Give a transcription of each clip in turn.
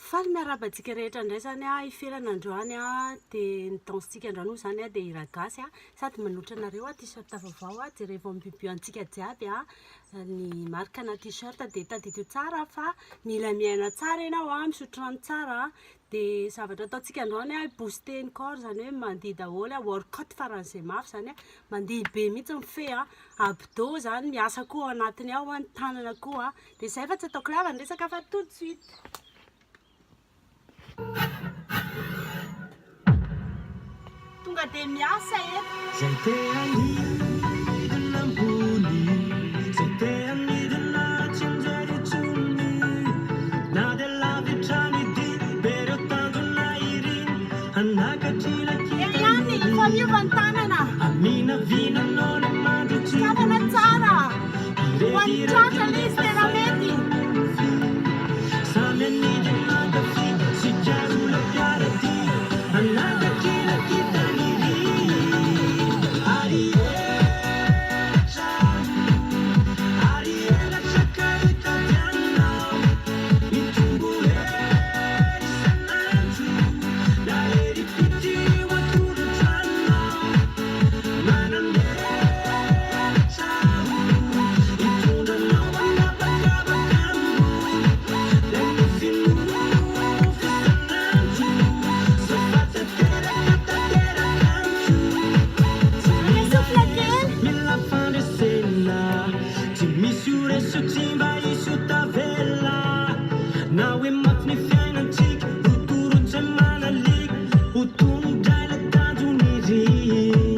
Faly miarahaba antsika rehetra indray izany aho hifelana androany dia ny danse-tsika androany moa izany dia hira gasy sady manolotra anareo t-shirt vaovao jerevo amin'ny bibi antsika jiaby ny marque na t-shirt dia tadidio tsara fa mila miaina tsara ianao misotro rano tsara dia zavatra ataontsika androany booster ny corps izany hoe mandihy daholo workout faran'izay mafy izany mandihy be mihitsy ny fe abdos izany miasa koa ao anatiny ao ny tanana koa dia izay fa tsy ataoko lava ny resaka fa tout de suite. Tonga dia miasa eto. Zay te hanidina ambony, zay te hanidina tsy anjely intsony. Na dia lavitra ny dia, be ireo tanjona iriny, hanakatry ilay Eo ihany, efa miova ny tanana. Aminavinanao ny mandrotsy. Sokafana tsara. Ho an'ny tratra ilay izy tena mety. Samy anidy mankafy, tsika roa mpiara-dia, hanakatry ilay kitaniry. Ary elatra, ary elatra ka hitady anao, mitombo hery isan'andro, na herim-pitia ho atolotro anao, manan'elatra aho, hitondra anao hanabakabaka ambony, lay nofinofy isan'andro, zao fa tanteraka tanteraka amiko, tsy mila resy, mila fandresena, tsy misy ho resy io tsy mba hisy ho tavela, na hoe mafy ny fiainantsika, rotorotsy manaliaka, ho tonga ilay tanjon'iry,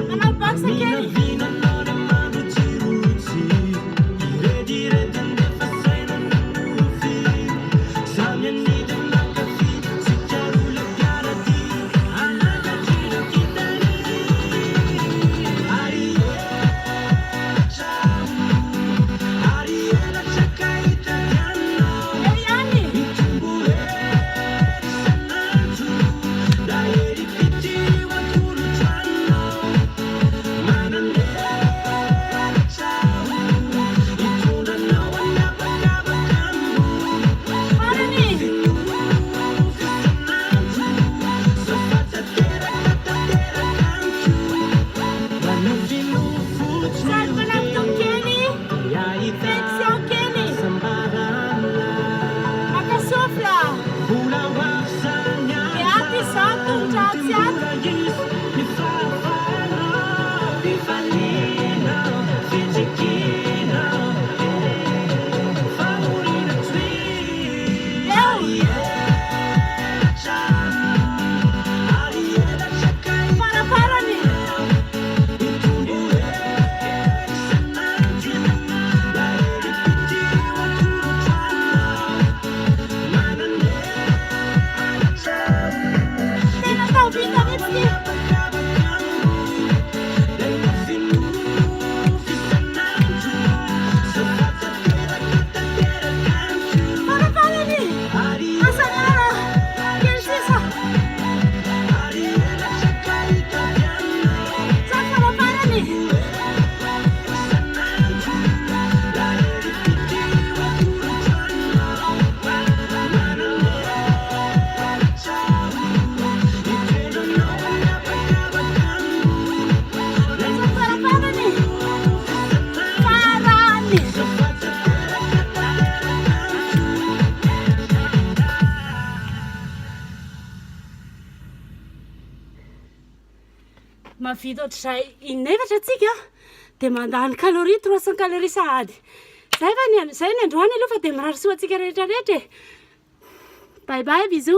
Manao boxe kely. Aminavinanao ny mandrotsirotsy, irediredy nefa saina nanofy, samy anidy mankafy, tsika roa le mpiara-dia, hanakatry ireo kitaniry, ary elatra ary elatra ka hitady anao, Eo ihany. mitombo hery isan'andro, na herim-pitia ho atolotro anao, manan'elatra aho, hitondra anao hanabakabaka ambony, lay Farany. nofinofy isan'andro, zao fa tanteraka tanteraka amiko, manofinofy tsy Sady ho manao teny, kely. ahita Flexion kely. hasambarana. Maka souffle. Mbola ho avy zany Dia ato izao tongotra ato sy ato. mbola hisy ny fahafahana, fifaliana, fitsikiana, fahoriana tsy Eo. elatra, ary elatra ka Farafarany. mitombo hery isan'andro, na herim-pitia ho atolotro anao, manan'elatra Tena atao vita mihitsy ty. hanabakabaka ambony, lay nofinofy isan'andro, zao fa tanteraka tanteraka amiko, Farafarany. ary Asa miala. Kely sisa. ary elatra ka hitady anao. Sady farafarany. Isan'andro, na herim-pitia ho atolotro anao, manan'elatra aho, hitondra anao hanabakabaka ambony, lay Sady farafarany. nofinofy isan'andro, Farany. zao fa tanteraka tanteraka amiko. Mahavita ohatr'izay inefatra atsika dia mandany calorie 300 calories sahady. Zay fa ny zay ny androany aloha fa dia mirary soa antsika rehetra rehetra e. Bye bye bisous.